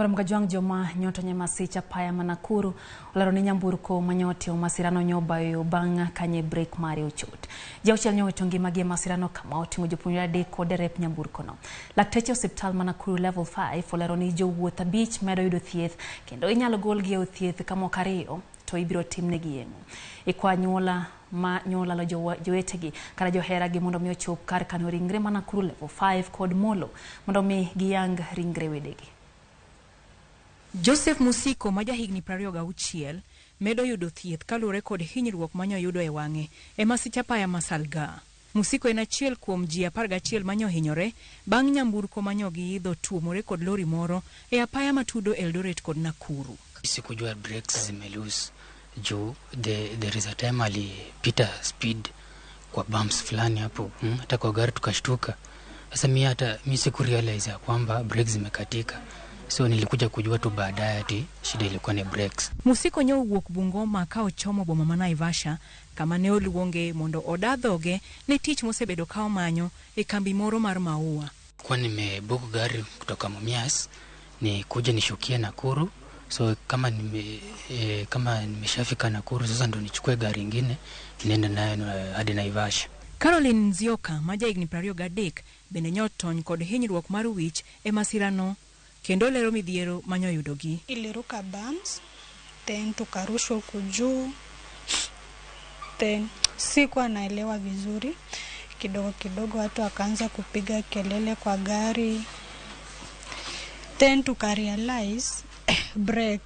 Koro Mgajwang' joma nyotonye masich apaya ma Nakuru olero ni nyamburko manyotimo masirano nyobayo bang' kanye brek mare ochot. Ji auchiel nyowito ngimagi e masirano kama oting'o jopuonjre adek kod derep nyamburkono. Lakteche e osiptal ma Nakuru Level 5 olero ni jowuoth abich medo yudo thieth kendo inyalo golgi e od thieth ka moko ariyo to ibiro timnegi yeng'o. Ikwa anyuola ma nyolalo jowetegi kata joheragi mondo mi ochop kar kano ringre ma Nakuru Level 5 kod Molo mondo mi giyang ringre wedegi. Joseph Musiko ma jahigni 26 medo yudo thieth kaluwore kod hinyruok manyoyudo e wang'e e masich apaya ma Salga. Musiko en achiel kuom ji 11 manyohinyore bang' nyamburko manyogiidho tuomore kod lori moro e apaya matudo Eldoret kod Nakuru. Sikujua brakes zimeloose juu there is a time alipita speed kwa bumps fulani hapo, hata kwa gari tukashtuka. Sasa mi hata mi siku realize ya kwamba brakes zimekatika, so nilikuja kujua tu baadaye ati shida ilikuwa ni brakes. Musiko nyo owuok Bungoma ka ochomo boma ma Naivasha kama ne oluonge mondo oda dhoge ne tich mosebedo ka omanyo e kambi moro mar maua. Kwa nimebook gari kutoka Mumias ni kuja nishukie Nakuru, so kama nimeshafika Nakuru sasa ndo nichukue gari ingine niende nayo hadi Naivasha. Caroline Nzioka ma jahigni 23 bende nyotony kod hinyruok mar wich e masirano kendo lero midhiero manyoyudogi. Iliruka bumps then tukarushwa huku juu, then sikuwa naelewa vizuri. Kidogo kidogo watu wakaanza kupiga kelele kwa gari, then tukarealize break.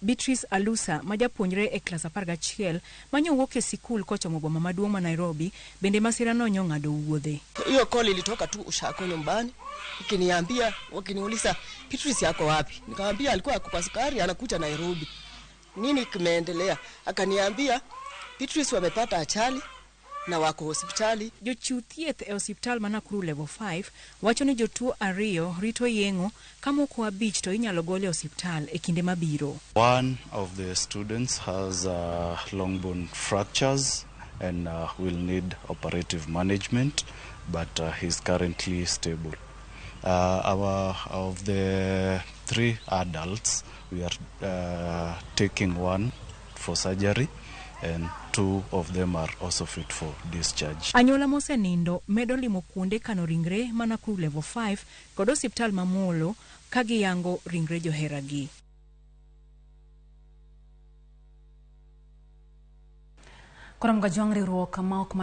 Beatrice Alusa ma japuonjre e klas 11 manyowuok e sikul kochomo boma maduong' ma Nairobi bende masirano nyong'ado wuodhe. Hiyo call ilitoka tu ushako nyumbani ikiniambia, wakiniuliza Beatrice yako wapi? Nikamwambia alikuwa kwa sukari anakuja Nairobi. Nini kimeendelea? Akaniambia Beatrice wamepata ajali na wako hospitali. Jochiw thieth e osiptal ma Nakuru Level 5 wacho ni jotuo ariyo rito yeng'o ka moko abich to inyalo gol e osiptal e kinde mabiro. One of the students has long bone fractures and will need operative management, but he's currently stable. Of the 3 adults, we are taking 1 for surgery and 2 of them are also fit for discharge. Anyuola mosenindo medo limo kuonde kano ringre ma Nakuru Level 5 kod osiptal ma Molo ka giyango ringre joheragi. Koro Mgajwang' riwruok ma ok mar